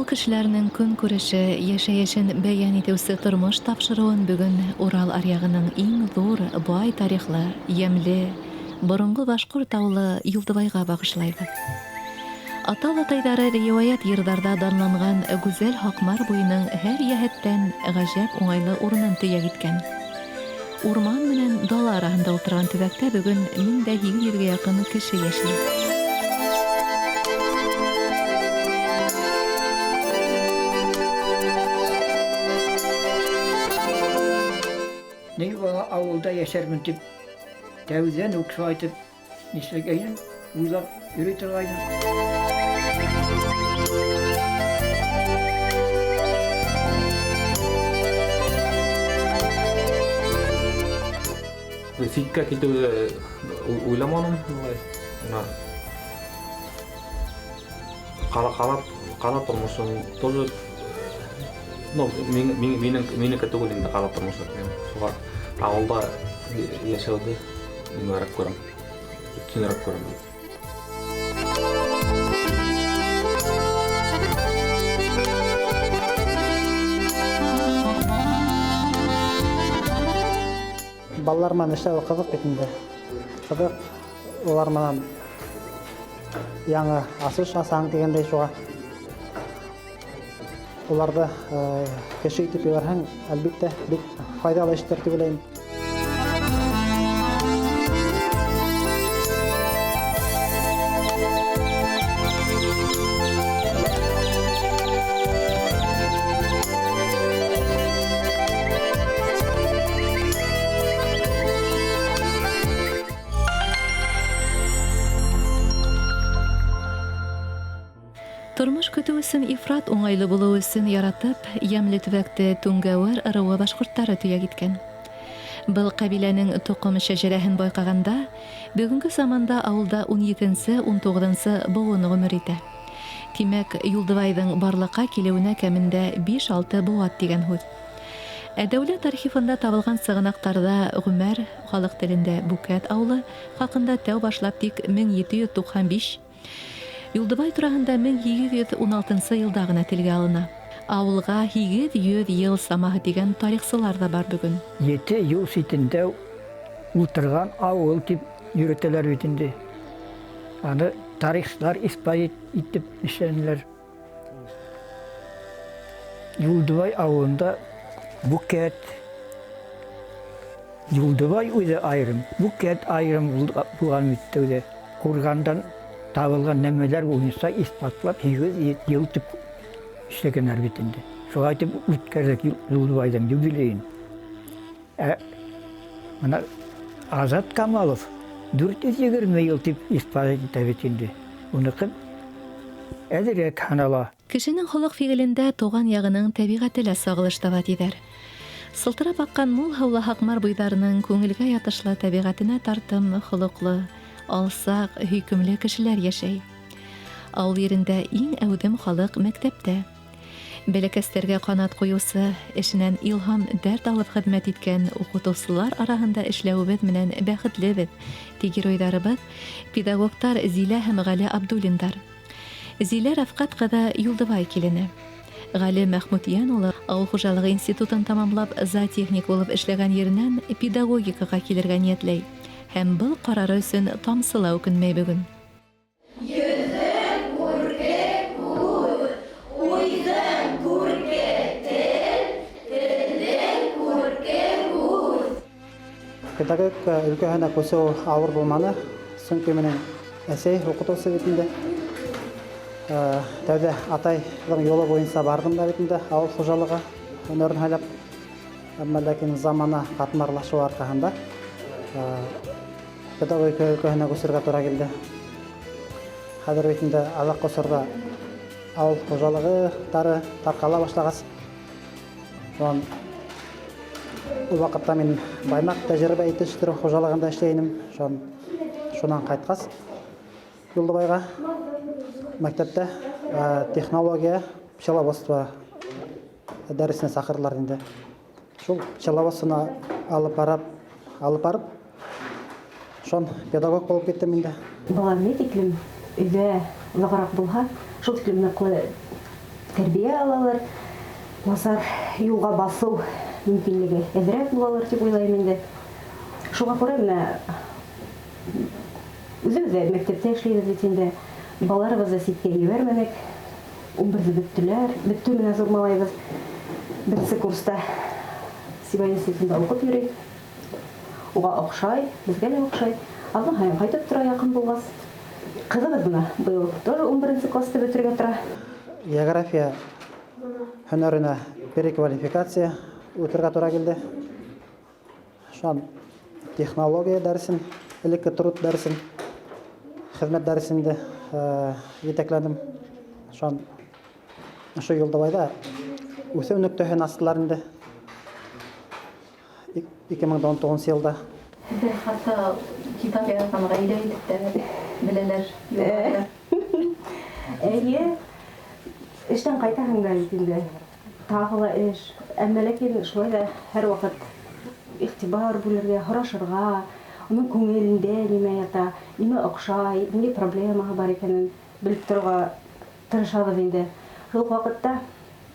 кешеләренең көнкүреше, яшәешен бәян итеүсе тормош тапшырыуын бөгөн Урал аръягының иң ҙур, бай тарихлы, йәмле, боронғо башҡорт ауылы Юлдыбайға бағышлайбыҙ. Ата-олатайҙары риүәйәт йырҙарҙа данланған гүзәл Һаҡмар буйының һәр йәһәттән ғәжәп уңайлы урынын төйәк иткән. Урман менән дала араһында ултырған төбәктә бөгөн 1800-гә яҡын кеше йәшәй. Ни бала ауылда йәшәрмен тип тәүҙән үк шулай итеп нишләгәйнем, уйлап йөрөй торғайным. Ситкә китеүҙе уйламаным былай. Бына ҡала тормошон тоже, ну, минеке түгел инде ҡала тормошо. Шуға ауылда йәшәүҙе нимәрәк күрәм, өҫтөнөрәк күрәм. Балалар менән эшләү ҡыҙыҡ бит инде. Ҡыҙыҡ, улар менән яңы асыш асаң тигәндәй шуға. Уларҙы кеше итеп ебәрһәң, әлбиттә, бик файҙалы эштер тип уйлайым. Тормош көтөү өсөн ифрат уңайлы булыу өсөн яратып, йәмле төбәкте Түңгәүер ырыуы башҡорттары төйәк иткән. Был ҡәбиләнең тоҡом шәжәрәһен байҡағанда, бөгөнгө заманда ауылда ун етенсе, ун туғыҙынсы быуын ғүмер итә. Тимәк, Юлдыбайҙың барлыҡҡа килеүенә кәмендә биш-алты быуат тигән һүҙ. Ә дәүләт архивында табылған сығанаҡтарҙа Ғүмәр, халыҡ телендә Бүкәт ауылы хаҡында тәү башлап тик 1795, Юлдыбай тураһында 1816 йылда ғына телгә алына. Ауылға 800 йыл самаһы тигән тарихсылар ҙа бар бөгөн. 7 юл ситендә ултырған ауыл тип йөрөтәләр бит инде. Аны тарихсылар иҫбат итеп эшләнеләр. Юлдыбай ауылында Бүкәт, Юлдыбай үҙе айырым, Бүкәт айырым булған бит тәүҙә. Ҡурғандан табылған нәмәләр буйынса иҫбатлап 800 йыл тип эшләгәннәр бит инде. Шулай итеп үткәрҙек Юлдыбайҙың юбилейын. Ә бына Азат Камалов 420 йыл тип иҫбат итә бит инде. Уныҡы әҙерәк һанала. Кешенең холоҡ фиғелендә тыуған яғының тәбиғәте лә сағылыш таба тиҙәр. Сылтырап аҡҡан мул һыулы Һаҡмар буйҙарының күңелгә ятышлы тәбиғәтенә тартым холоҡло, алсаҡ, һөйкөмлө кешеләр йәшәй. Ауыл ерендә иң әүҙем халыҡ мәктәптә. Бәләкәстәргә ҡанат ҡуйыусы, эшенән илһам дәрт алып хеҙмәт иткән уҡытыусылар араһында эшләүебеҙ менән бәхетлебеҙ, ти геройҙарыбыҙ, педагогтар Зилә һәм Ғәле Абдуллиндар. Зилә Рәфҡәт ҡыҙы Юлдыбай килене. Ғәле Мәхмүтйән улы ауыл хужалығы институтын тамамлап зоотехник булып эшләгән еренән педагогикаға килергә ниәтләй. Һәм был ҡарары өсөн тамсы ла үкенмәй бөгөн. Йөҙөң күрке күҙ, уйҙың күрке тел, телдең күрке һүҙ. Педагогика өлкәһенә күсеү ауыр булманы, сөнки минең әсәй уҡытыусы бит инде. Тәүҙә атайҙың юлы буйынса барҙым да бит инде, ауыл хужалығы һөнәрен һайлап. Әммә ләкин замана ҡатмарлашыу арҡаһында педагогика өлкәһенә күсергә тура килде. Хәҙер бит инде аҙаҡҡы осорҙа ауыл хужалығыдары тарҡала башлағас, унан ул ваҡытта мин Баймаҡ тәжрибә етештереү хужалығында эшләй инем. Шунан ҡайтҡас Юлдыбайға мәктәптә технология, пчеловодство дәресенә саҡырҙылар инде. Шул пчеловодствоны алып барып, шон педагог булып киттем инде. Бала ни тиклем өйҙә нығыраҡ булһа, шул тиклем ныҡлы тәрбиә алалар, насар юлға баҫыу мөмкинлеге әҙерәк булалыр тип уйлайым инде. Шуға күрә менә үҙебеҙ ҙә мәктәптә эшләйбеҙ бит инде, балаларыбыҙҙы ситкә ебәрмәнек, 11-ҙе бөттөләр, бөттө менә ҙур малайыбыҙ беренсе курста Сибай институтында уҡып йөрөй. Уға оҡшай, беҙгә лә оҡшай. Аҙна һайын ҡайтып тора яҡын булғас. Ҡыҙыбыҙ бына быйыл тоже 11-нсе класты бөтөргә тора. География һөнәренә переквалификация үтергә тура килде. Шунан технология дәресен, элекке труд дәресен, хеҙмәт дәресен дә етәкләнем. Шунан ошо Юлдыбайҙа үҫеү нөктәһен астылар инде. 2019 йылда. Һеҙҙе хатта китап яҙған ғаилә итеп тә беләләр, юлдыбайҙар. Эйе, эштән ҡайтаһың да бит инде. Тағы ла эш. Әммә ләкин шулай ҙа һәр ваҡыт иғтибар бүлергә, һорашырға, уның күңелендә нимә ята, нимә оҡшай, ниндәй проблемаһы бар икәнен белеп торорға тырышабыҙ инде. Шул уҡ ваҡытта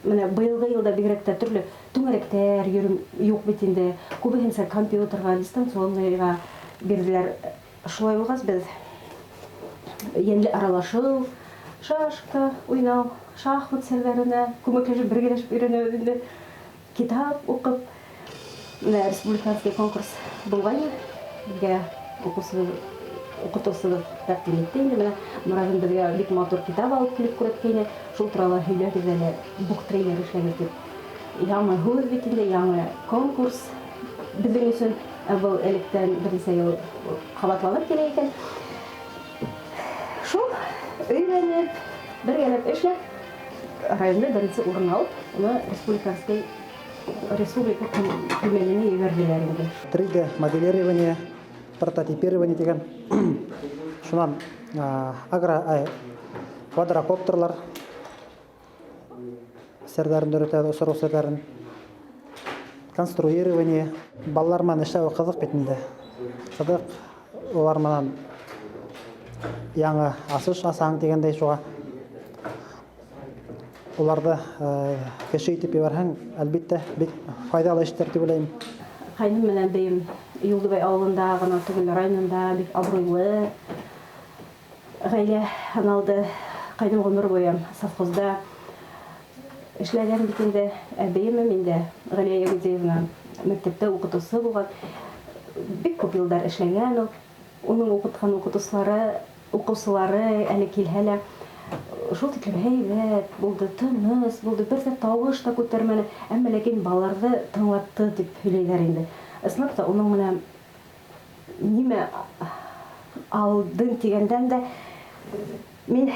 менә быйылғы йылда бигерәк тә төрлө түңәрәктәр йөрөм юҡ бит инде. Күбеһенсә компьютерға, дистанционныйға бирҙеләр. Шулай булғас беҙ йәнле аралашыу, шашка уйнау, шахмат серҙәренә күмәкләшеп бергәләшеп өйрәнәбеҙ инде. Китап уҡып, менә республиканский конкурс булғайны, беҙгә уҡытыусыбыҙ тәҡдим итте инде. Менә Морадым беҙгә бик матур китап алып килеп күрһәткәйне, шул турала һөйләгеҙ әле, буктрейлер эшләгеҙ тип. Яңы һүҙ бит инде, яңы конкурс беҙҙең өсөн. Ә был электән бер нисә йыл ҡабатланып килә икән. Шул өйрәнеп, бергәләп эшләп, районда беренсе урын алып, уны республика кимәленә ебәрҙеләр инде. 3D моделирование, прототипирование тигән. Шунан, квадрокоптерлар серҙәрен өйрәтәбеҙ, осороу серҙәрен. Конструирование. Балалар менән эшләү ҡыҙыҡ бит инде. Ҡыҙыҡ, улар менән яңы асыш асаң тигәндәй, шуға уларҙы кеше итеп ебәрһәң, әлбиттә, бик файҙалы эштер тип уйлайым. Ҡайным менән бейем Юлдыбай ауылында ғына түгел, районында бик абруйлы ғаилә һаналды. Ҡайным ғүмер буйы совхозда эшләгән бит инде. Әбейемем инде Ғәлиә Ягудиевна мәктәптә уҡытыусы булған. Бик күп йылдар эшләгән ул. Уның уҡытҡан уҡыусылары әле килһә лә шул тиклем һәйбәт булды, тыныс булды, бер ҙә тауыш та күтәрмәне, әммә ләкин балаларҙы тыңлатты тип һөйләйҙәр инде. Ысынлап та уның менән нимә алдың тигәндән дә мин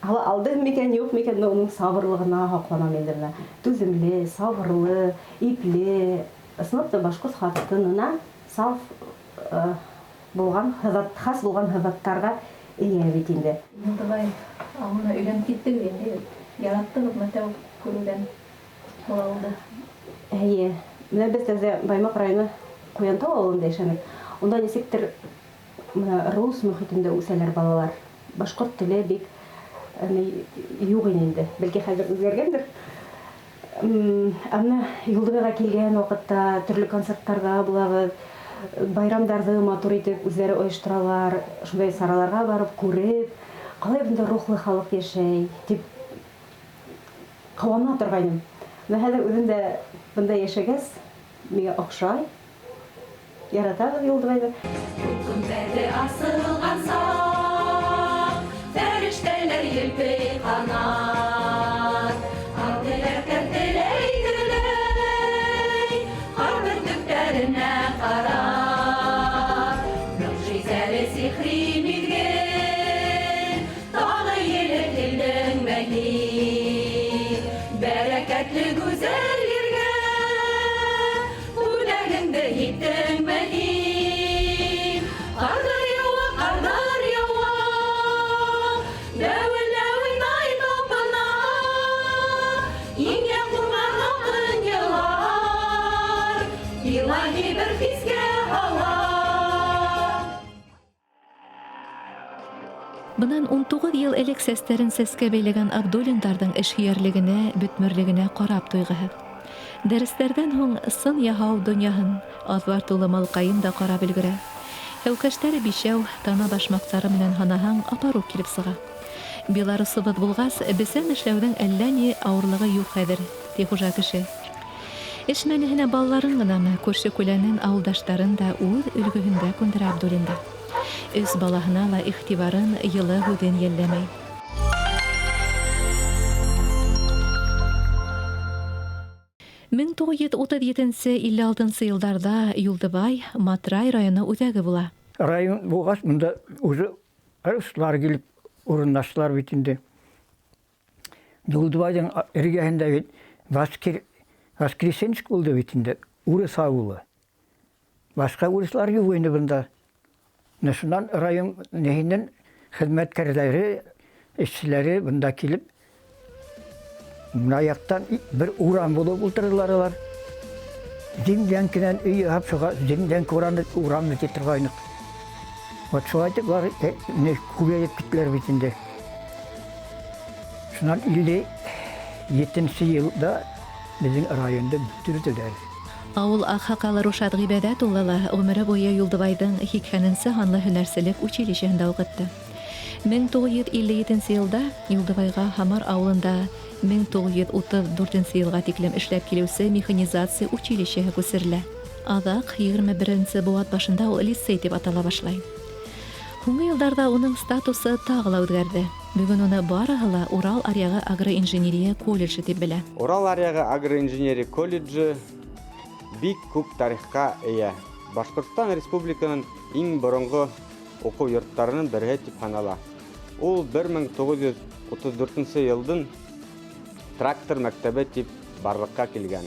ала алдым микән, юҡ микән, но уның сабырлығына һоҡланам инде менә. Түҙемле, сабырлы, ипле, ысынлап та башҡорт хатынына саф булған һыҙат, хас булған һыҙаттарға эйә бит инде. Юлдыбай ауылына өйләнеп киттегеҙ инде. Яраттығыҙмы тәү күреүҙән был ауылды? Эйе. Менә беҙ тәүҙә Баймаҡ районы Ҡуянтау ауылында йәшәнек. Унда нисектер менә рус мөхитендә үҫәләр балалар. Башҡорт теле бик юҡ ине инде. Бәлки хәҙер үҙгәргәндер. Ә менә Юлдыбайға килгән ваҡытта төрлө концерттарҙа булабыҙ, байрамдарҙы матур итеп үҙҙәре ойошторалар, шундай сараларға барып күреп, ҡалай бында рухлы халыҡ йәшәй тип ҡыуана торғайным. Менә хәҙер үҙем дә бында йәшәгәс, миңә оҡшай. Яратабыҙ Юлдыбайҙы. Гөмбәҙе асылған саҡ, фәрештәләр елпей ҡанат. Аҡ теләктәр теләй теләй, ҡар бөртөктәренә ҡарап. Мөғжизәле сихри миҙгел, тағы елеп килдеңме һин? Бәрәкәтле гүзәл ергә, бүләгеңде һиптеңме һин? Ҡарҙар яуа, ҡарҙар яуа, дәүел-дәүел Бынан 19 йыл элек сәстәрен сәскә бәйләгән Абдуллиндарҙың эшһөйәрлегенә, бөтмөрлөгөнә ҡарап туйғыһыҙ. Дәрестәрҙән һуң сын яһау донъяһын, аҙбар тулы малҡайын да ҡарап өлгөрә. Һәүкәштәре бишәү, тана башмаҡтары менән һанаһаң, апаруҡ килеп сыға. Белорусыбыҙ булғас, бесән эшләүҙең әллә ни ауырлығы юҡ хәҙер, ти хужа кеше. Эш мәнеһенә балаларын ғынамы, күрше-күләнен, ауылдаштарын да үҙ өлгөһөндә күндерә Абдуллиндар. Өс балаһына ла иғтибарын, йылы һүҙен йәлләмәй. 1937-56 йылдарҙа Юлдыбай Матрай районы үҙәге була. Район булғас, бында уже руслар килеп урынлаштылар бит инде. Юлдыбайҙың эргәһендә бит Воскресенск булды бит инде, урыҫ ауылы. Башҡа урыҫлар юҡ ине бында. Менә шунан район нәһенән хеҙмәткәрҙәре, эшселәре бында килеп, мына яҡтан бер урам булып ултырҙылар улар. Землянканан өй яһап, шуға землянка урамы тип торғайныҡ. Вот шулай итеп улар күбәйеп киттеләр бит инде. Шунан 57 йылда беҙҙең районды бөтөрҙөләр. Ауыл аҡһаҡалы Рушат Ғибәҙәт улы ла ғүмере буйы Юлдыбайҙың 80-нсе һанлы һөнәрселек училищеһында уҡытты. 1957 йылда Юлдыбайға Һамар ауылында 1934 йылға тиклем эшләп килеүсе механизация училищеһы күсерелә. Аҙаҡ 21-нсе быуат башында ул лицей тип атала башлай. Һуңғы йылдарҙа уның статусы тағы ла үҙгәрҙе. Бөгөн уны барыһы ла Урал аръяғы агроинженерия колледжы тип белә. Урал аръяғы агроинженерия колледжы бик күп тарихҡа эйә. Башҡортостан Республиканың иң боронғо уҡыу йорттарының береһе тип һанала. Ул 1934 йылдың трактор мәктәбе тип барлыҡҡа килгән.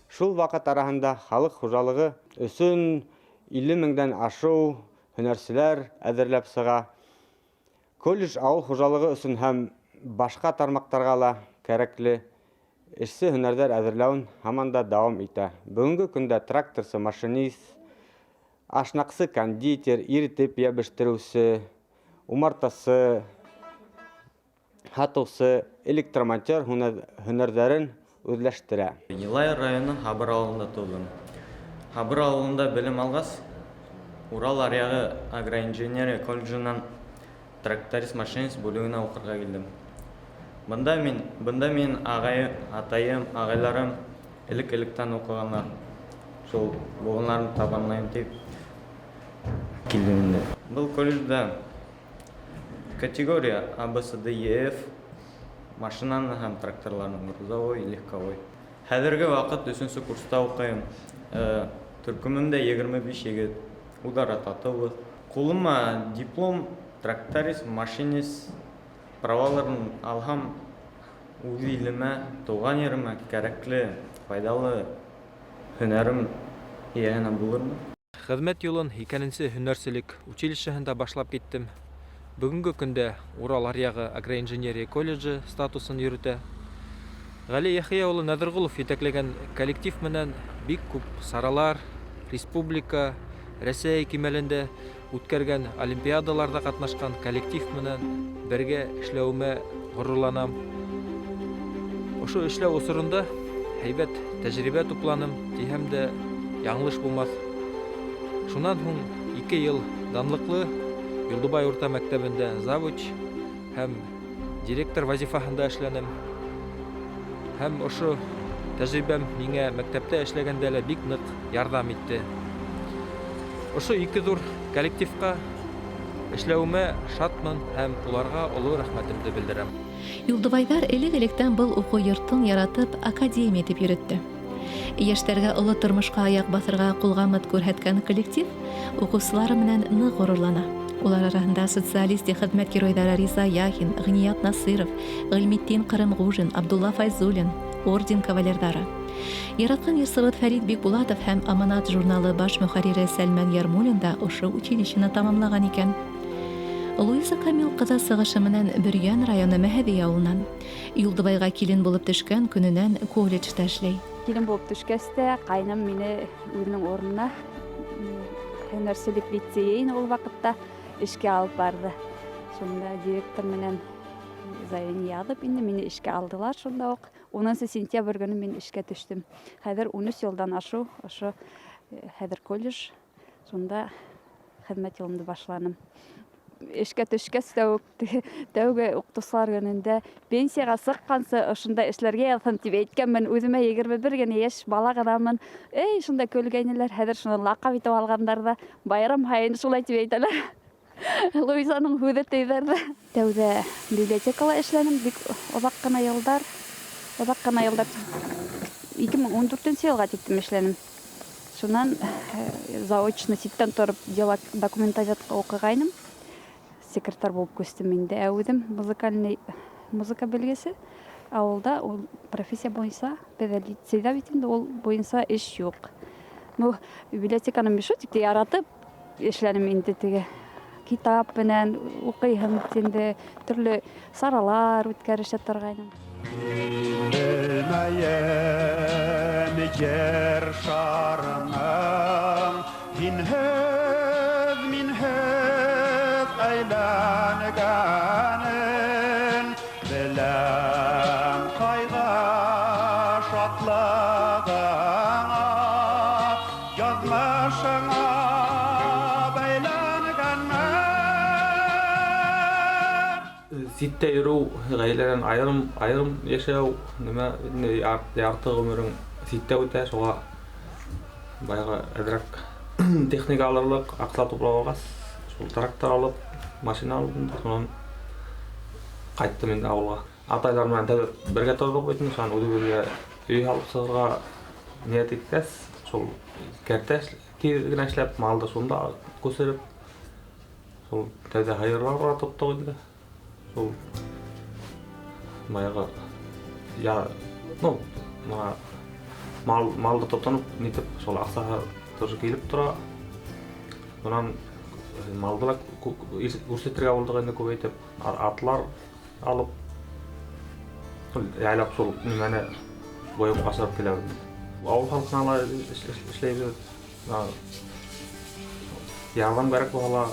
Шул ваҡыт араһында халыҡ хужалығы өсөн 50 меңдән ашыу һөнәрселәр әҙерләп сыға. Колледж ауыл хужалығы өсөн һәм башҡа тармаҡтарға ла кәрәкле эшсе һөнәрҙәр әҙерләүен һаман да дауам итә. Бөгөнгө көндә тракторсы, машинист, ашнаҡсы, кондитер, иретеп йәбештереүсе, умартасы, һатыусы, электромонтер һөнәрҙәрен үҙләштерә. Йылайыр районы Һабыр ауылында тыуҙым. Һабыр ауылында белем алғас, Урал аръяғы агроинженерия колледжынан тракторист-машинист бүлегенә уҡырға килдем. Бында мин ағай, атайым, ағайларым элек-электән уҡығандар. Шул быуынларын табанлайым тип килдем инде. Был колледжда категория А, Б, С, Д, Е, Ф машинаны һәм тракторларны, грузовой, легковой. Хәҙерге ваҡыт 3-нсе курста уҡыйым. Төркөмөмдә 25 егет. Удара татыубыҙ. Ҡулыма диплом тракторист, машинист праваларын алһам, үҙ илемә, тыуған еремә кәрәкле, файҙалы һөнәрем эйәһенә булырмы? Хеҙмәт юлын 2-нсе һөнәрселек училищеһында башлап киттем. Бөгөнгө көндә Урал аръяғы агроинженерия колледжы статусын йөрөтә. Ғәли Яхия улы Нәҙерғолов етәкләгән коллектив менән бик күп саралар, республика, Рәсәй кимәлендә үткәргән олимпиадаларҙа ҡатнашҡан коллектив менән бергә эшләүемә ғорурланам. Ошо эшләү осоронда һәйбәт тәжрибә тупланым тиһәм дә яңылыш булмаҫ. Шунан һуң 2 йыл данлыҡлы Юлдыбай урта мәктәбендә завуч һәм директор вазифаһында эшләнем. Һәм ошо тәжрибәм миңә мәктәптә эшләгәндә лә бик ныҡ ярҙам итте. Ошо 2 ҙур коллективҡа эшләүемә шатмын һәм уларға оло рәхмәтемде белдерәм. Юлдыбайҙар элек-электән был уҡыу йортон яратып академия тип йөрөттө. Йәштәргә оло тормошҡа аяҡ баҫырға ҡулғамыт күрһәткән коллектив уҡыусылары менән ныҡ ғорурлана. Улар араһында социалистик хеҙмәт геройҙары Риза Яхин, Ғиният Насыров, Ғилметдин Ҡырымғужин, Абдулла Файзуллин, орден кавалерҙары. Яратҡан йырсыбыҙ Фәрит Бикбулатов һәм Аманат журналы баш мөхәррире Сәлмән Ярмуллин да ошо училищены тамамлаған икән. Луиза Камил ҡыҙы сығышы менән Бөрйән районы Мәһәҙи ауылынан. Юлдыбайға килен булып төшкән көнөнән колледжда эшләй. Килен булып төшкәс тә ҡайным мине үҙенең урынына һөнәрселек лицейын ул ваҡытта эшкә алып барҙы. Шунда директор менән заявление яҙып инде мине эшкә алдылар шунда уҡ. 10 сентябрь көнө мин эшкә төштөм. Хәҙер 13 йылдан ашыу ошо хәҙер колледж, шунда хеҙмәт юлымды башланым. Эшкә төшкәс тә үк тәүге уҡытыусылар көнөндә пенсияға сыҡҡансы ошонда эшләргә яҙһын тип әйткәнмен. Үҙемә 21 генә йәш бала ғынамын. Эй, шунда көлгәйнеләр, хәҙер шуны лаҡап итеп алғандар ҙа байрам һайын шулай тип әйтәләр. Луизаның һүҙе тиҙәр ҙә. Тәүҙә библиотекала эшләнем бик оҙаҡ ҡына йылдар. Оҙаҡ ҡына йылдар. 2014 йылға тиклем эшләнем. Шунан заочно ситтән тороп дела документоведҡа уҡығайным. Секретарь булып күстем инде. Ә үҙем музыкальный музыка белгесе. Ауылда ул профессия буйынса, беҙҙә лицейҙа бит инде ул буйынса эш юҡ. Ну, библиотеканы мин шул тиклем яратып эшләнем инде теге. Китап менән уҡыйһың бит инде, төрлө саралар үткәрешә торғайным. Белмәйем ер шарының һинһеҙ, минһеҙ әйләнгәнен, беләм ҡайғы шатлығыңа, яҙмышыңа бәйләнгәнмен. Ситтә йөрөү, ғаиләнән айырым йәшәү, нимә, ярты ғүмерең ситтә үтә, шуға баяғы әҙерәк техника алырлыҡ аҡса туплап алғас, шул трактор алып, машина алдым да, шунан ҡайттым инде ауылға. Атайлар менән тәүҙә бергә торҙоҡ бит инде, шунан үҙебеҙгә өй һалып сығырға ниәт иткәс, шул кәртә тиҙ генә эшләп, малды шунда күсереп, шул тәүҙә һыйырлар ҙа тоттоҡ инде. Шул баяғы, я, ну, бына малды тотоноп, нитеп, шул аҡсаһы тоже килеп тора. Унан малды ла үрсетергә булдыҡ инде күбәйтеп, атлар алып, шул яйлап шул нимәне бойомға асырып киләбеҙ. Ауыл халҡына ла эшләйбеҙ. Ярҙам кәрәк булһа ла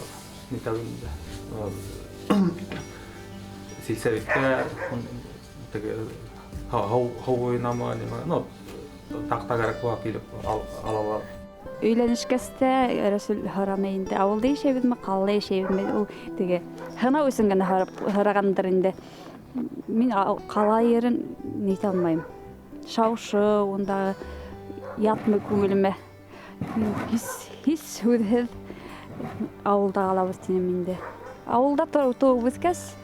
нитәбеҙ инде. Сельсоветтә, теге, һыу буйынамы, нимә, ну, таҡта кәрәк булһа килеп алалар. Өйләнешкәс тә Рәсүл һораны инде, ауылда йәшәйбеҙме, ҡалала йәшәйбеҙме? Ул теге һынау өсөн генә һорағандыр инде. Мин ҡала ерен нитә алмайым. Шау-шыу, ундағы ятмай күңелемә. Мин һис һүҙһеҙ ауылда ҡалабыҙ тинем инде. Ауылда тыуып үҫкәс,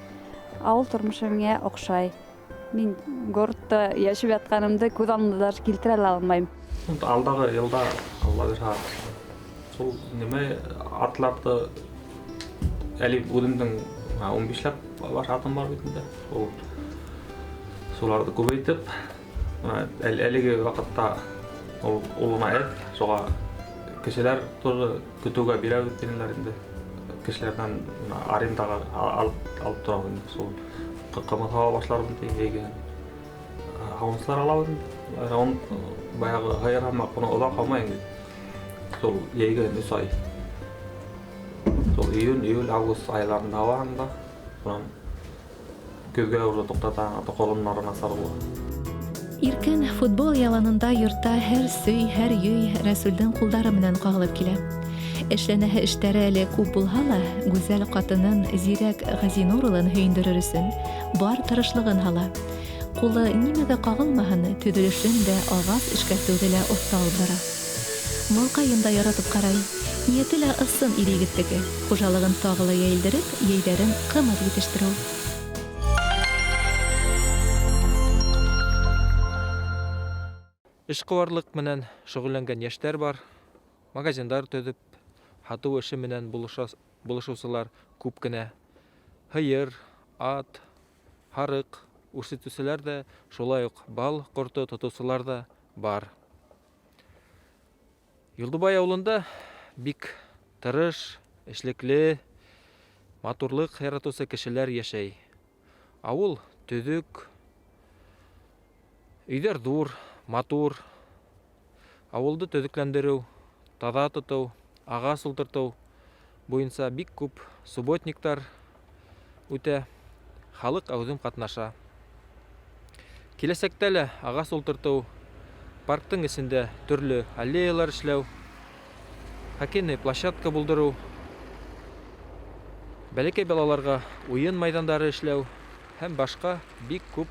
ауыл тормошо миңә оҡшай. Мин городта йәшәп ятҡанымды күҙ алдына даже килтерә лә алмайым. Алдағы йылда, Алла бирһә, шул нимә атларҙы әле үҙемдең ун бишләп баш атым бар бит инде. Ул шуларҙы күбәйтеп, бына әлеге ваҡытта ул ғына әҙ, шуға кешеләр тоже көтөүгә бирәбеҙ тинеләр инде. Кешеләрҙән бына арендаға алып торабыҙ инде. Шул ҡымыҙ һауа башларбыҙ тип йәйге. Һауынсылар алабыҙ инде. Ун баяғы һыйыр һамаҡ уны оҙаҡ һаумай инде. Шул йәйге өс ай. Шул июнь, июль, август айларында һауаһың да, шунан көҙгә уже туҡтатаһың, ата ҡолоннары насар була. Иркен футбол яланында йортта һәр сөй, һәр йөй Рәсүлдең ҡулдары менән ҡағылып килә. Эшләнәһе эштәре әле күп булһа ла, гүзәл ҡатынын Зирәк Ғәзинур улын һөйөндөрөр өсөн бар тырышлығын һала. Ҡулы нимәгә ҡағылмаһын, төҙөлөшөн дә, ағас эшкәртеүҙе лә оҫта алып бара. Малҡайын да яратып ҡарай. Ниәте лә ысын ир егеттеке. Хужалығын тағы ла йәйелдереп, йәйҙәрен ҡымыҙ етештереү. Эшҡыуарлыҡ менән шөғөлләнгән йәштәр бар. Магазиндар төҙөп, һатыу эше менән булышыусылар күп кенә. Һыйыр, ат, һарыҡ үрсетеүселәр ҙә, шулай уҡ бал ҡорто тотоусылар ҙа бар. Юлдыбай ауылында бик тырыш, эшлекле, матурлыҡ яратыусы кешеләр йәшәй. Ауыл төҙөк, өйҙәр ҙур, матур. Ауылды төҙөкләндереү, таҙа тотоу, ағас ултыртыу буйынса бик күп субботниктар үтә, халыҡ әүҙем ҡатнаша. Киләсәктә лә ағас ултыртыу, парктың эсендә төрлө аллеялар эшләү, хоккейный площадка булдырыу, бәләкәй балаларға уйын майҙандары эшләү һәм башҡа бик күп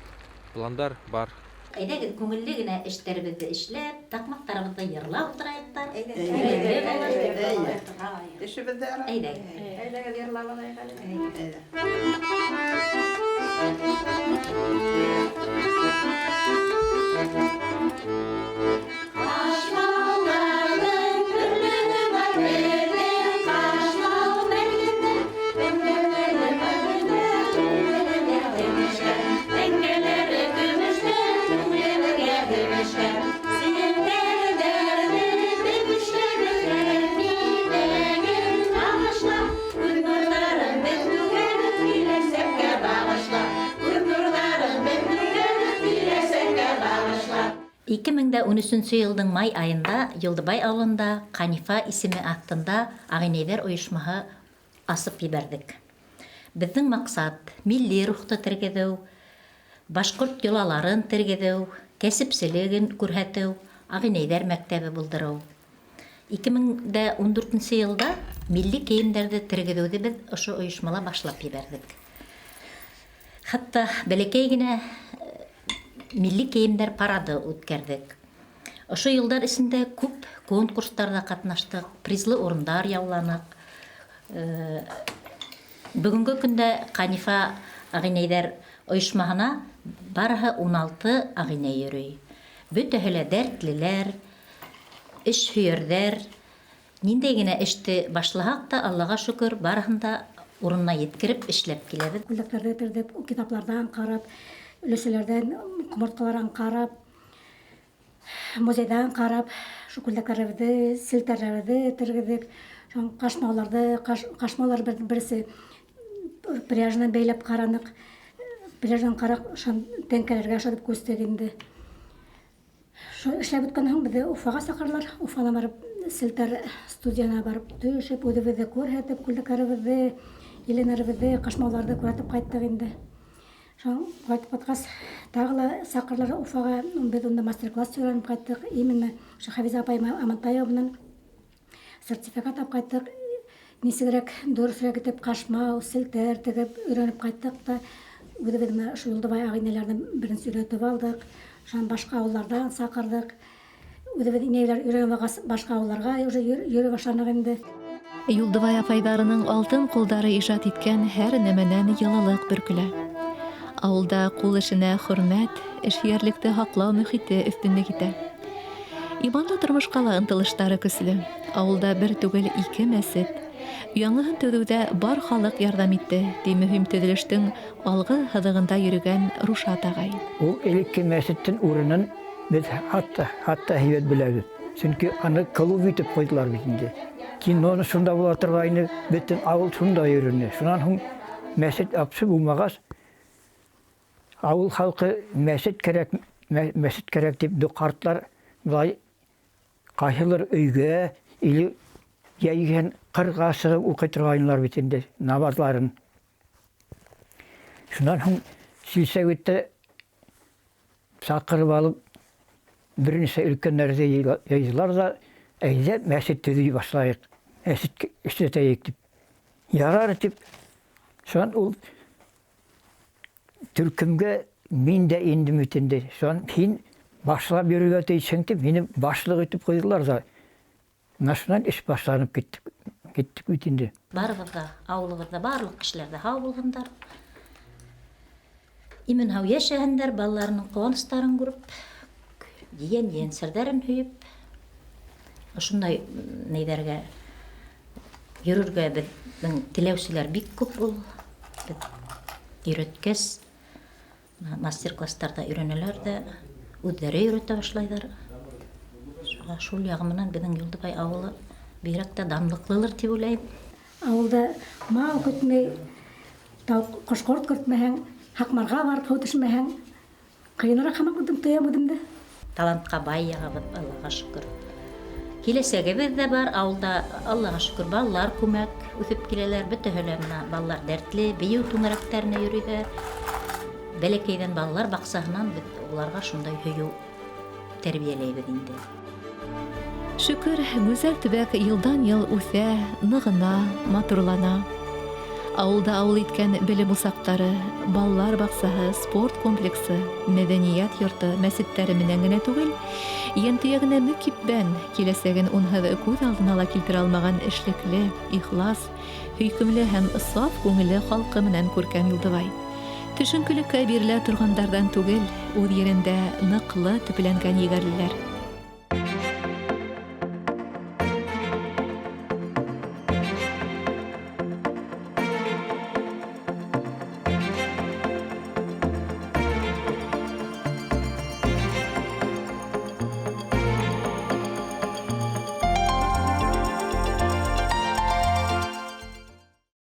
пландар бар. Әйҙәгеҙ, күңелле генә эштәребеҙҙе эшләп, таҡмаҡтарыбыҙҙы йырлап ултырайыҡ та. Эшебеҙ ҙә ярай. Әйҙәгеҙ. Әйҙәгеҙ, йырлап алайыҡ әле. Әйҙә. Ҡашмауҙарҙың төрлөһө бар беҙҙең Ҡашмау мәрйендә, Тәңкәләре мәрйендә, күңелебеҙгә һемешкән. Тәңкәләре көмөштән, күңелебеҙгә һемешкән. Селтәрҙәрҙе беҙ эшләбеҙ һәр биҙәген бағышлап, Үҙ нурҙарын беҙ түгәбеҙ киләсәккә бағышлап. Үҙ нурҙарын беҙ түгәбеҙ киләсәккә бағышлап. 2013 йылдың май айында Юлдыбай ауылында Ҡанифа исеме аҫтында ағинәйҙәр ойошмаһы асып ебәрҙек. Беҙҙең маҡсат милли рухты тергеҙеү, башҡорт йолаларын тергеҙеү, кәсепселеген күрһәтеү, ағинәйҙәр мәктәбе булдырыу. 2014 йылда милли кейемдәрҙе тергеҙеүҙе беҙ ошо ойошмала башлап ебәрҙек. Хатта бәләкәй генә милли кейемдәр парады үткәрҙек. Ошо йылдар эсендә күп конкурстарҙа ҡатнаштыҡ, призлы урындар яуланыҡ. Бөгөнгө көндә Ҡанифа ағинәйҙәр ойошмаһына барыһы 16 ағинәй йөрөй. Бөтәһе лә дәртлеләр, эш һөйәрҙәр. Ниндәй генә эште башлаһаҡ та, Аллаға шөкөр, барыһын да урынына еткереп эшләп киләбеҙ. Күлдәктәрҙе терҙеп, китапларҙан ҡарап, өләсәләрҙән, ҡомартҡыларҙан ҡарап, музейҙан ҡарап, шул күлдәктәребеҙҙе, селтәрҙәребеҙҙе тергеҙҙек. Шул ҡашмауларҙы, ҡашмаулар берсе пряжанан бәйләп ҡараныҡ. Пряжанан ҡарап, шул тәңкәләргә ошатып күстек инде. Шул эшләп бөткәндән һуң беҙҙе Уфаға саҡырҙылар. Уфана барып, селтәр студияһына барып төшөп, үҙебеҙҙе күрһәтеп, күлдәктәребеҙҙе, еленәребеҙҙе, ҡашмауларҙы күрһәтеп ҡайттыҡ инде. Шул ҡайтып ҡайтҡас, тағы ла саҡырҙылар Уфаға. Беҙ унда мастер-класс өйрәнеп ҡайттыҡ. Именно ошо Хәфизә апай Амантаева менән сертификат алып ҡайттыҡ. Нисегерәк, дөрөҫөрәк итеп ҡашмау, селтәр тегеп өйрәнеп ҡайттыҡ та үҙебеҙ менән ошо Юлдыбай ағинәләрҙе беренсе өйрәтеп алдыҡ. Шунан башҡа ауылдарҙан саҡырҙыҡ. Үҙебеҙ инәйләр өйрәнеп алғас, башҡа ауылдарға уже йөрөй башланыҡ инде. Юлдыбай апайҙарының алтын ҡулдары ижад иткән һәр нәмәнән йылылыҡ бөркөлә. Ауылда ҡул эшенә хөрмәт, эшһөйәрлекте һаҡлау мөхите өҫтөнлөк итә. Иманлы тормошҡа ла ынтылыштары көслө. Ауылда бер түгел ике мәсет. Яңыһын төҙөүҙә бар халыҡ ярҙам итте, ти мөһим төҙөлөштөң алғы һыҙығында йөрөгән Рушат ағай. Ул элекке мәсеттең урынын беҙ хатта һәйбәт беләбеҙ. Сөнки аны клуб итеп ҡуйҙылар бит инде. Киноны шунда була торғайны, бөтөн ауыл шунда йөрөнө. Шунан һуң мәсет апсы булмағас, ауыл халҡы мәсет кәрәк, мәсет кәрәк тип ҡарттар былай ҡайһылыр өйгә или йәйгән ҡырға сығып уҡый торғайнылар бит инде намаҙларын. Шунан һуң силсәүитте саҡырып алып бер нисә өлкәндәрҙе йыйҙылар ҙа, әйҙә мәсет төҙөй башлайыҡ, мәсет эшләтәйек тип. Ярар тип, шунан ул төркөмгә мин дә индем бит инде. Шунан һин башлап йөрөргә тейешһең тип, мине башлыҡ итеп ҡуйҙылар ҙа. Менә шунан эш башланып киттек бит инде. Барыбыҙ ҙа, ауылыбыҙҙа барлыҡ кешеләр ҙә һау булһындар. Имен һау йәшәһендәр, балаларының ҡыуаныстарын күреп, ейән-ейәнсәрҙәрен һөйөп, ошондай нейҙәргә йөрөргә беҙҙең теләүселәр бик күп ул. Беҙ өйрәткәс, мастер-класстарҙа өйрәнәләр ҙә, үҙҙәре өйрәтә башлайҙар. Шуға шул яғы менән беҙҙең Юлдыбай ауылы бигерәк тә данлыҡлылыр тип уйлайым. Ауылда мал көтмәй, ҡош-ҡорт көтмәһәң, һаҡмарға барып һыу төшмәһәң, ҡыйыныраҡ һымаҡ үҙем тоям үҙемде. Талантҡа бай яғыбыҙ, Аллаға шөкөр. Киләсәгебеҙ ҙә бар, ауылда, Аллаға шөкөр, балалар күмәк үҫеп киләләр, бөтәһе лә бына балалар дәртле, бейеү түңәрәктәренә йөрөйҙәр. Бәләкәйҙән балалар баҡсаһынан беҙ уларға шундай һөйөү тәрбиәләйбеҙ инде. Шөкөр, гүзәл төбәк йылдан-йыл үҫә, нығына, матурлана. Ауылда ауыл иткән белем усаҡтары, балалар баҡсаһы, спорт комплексы, мәҙәниәт йорто, мәсеттәре менән генә түгел, йәнтөйәгенә мөкиббән, киләсәген унһыҙ күҙ алдына ла килтерә алмаған эшлекле, ихлас, һөйкөмлө һәм саф күңелле халҡы менән күркәм Юлдыбай. Төшөнкөлөккә бирелә торғандарҙан түгел, үҙ ерендә ныҡлы төпләнгән егәрлеләр.